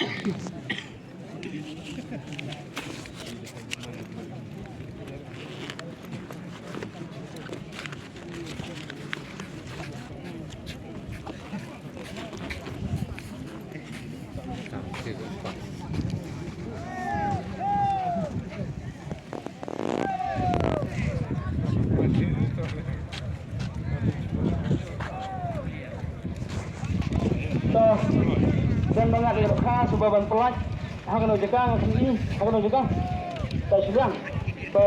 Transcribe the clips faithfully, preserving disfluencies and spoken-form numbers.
To, don ba ngat ïa ka kha, sngewbha ban pyllait ha kano jaka, ha kano jaka. To, shiliang. To,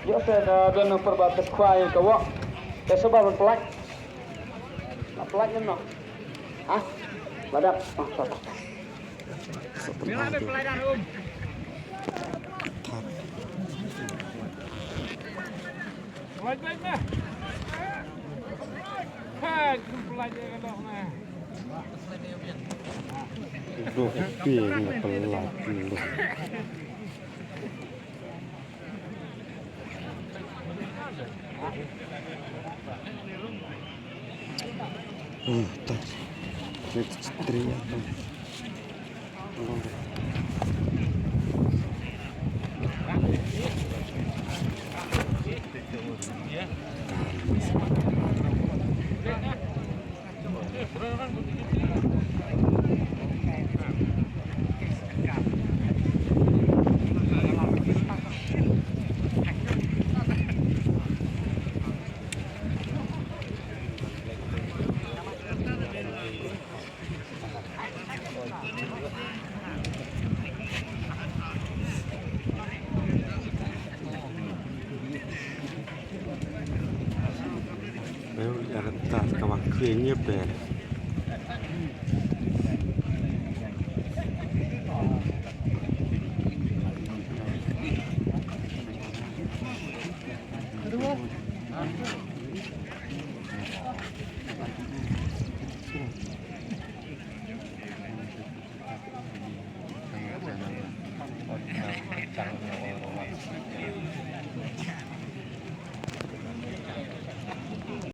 ïoh te da don nang pyrba te khwai ka wok. Te sngewbha ban pyllait. Nga pyllait ne em noh? Ha? Badak. Ah, to, to. Dok pi nga pelat lu. Hmm, tas. Let's three. Ayo, ya rentas kawan kue nyep deh.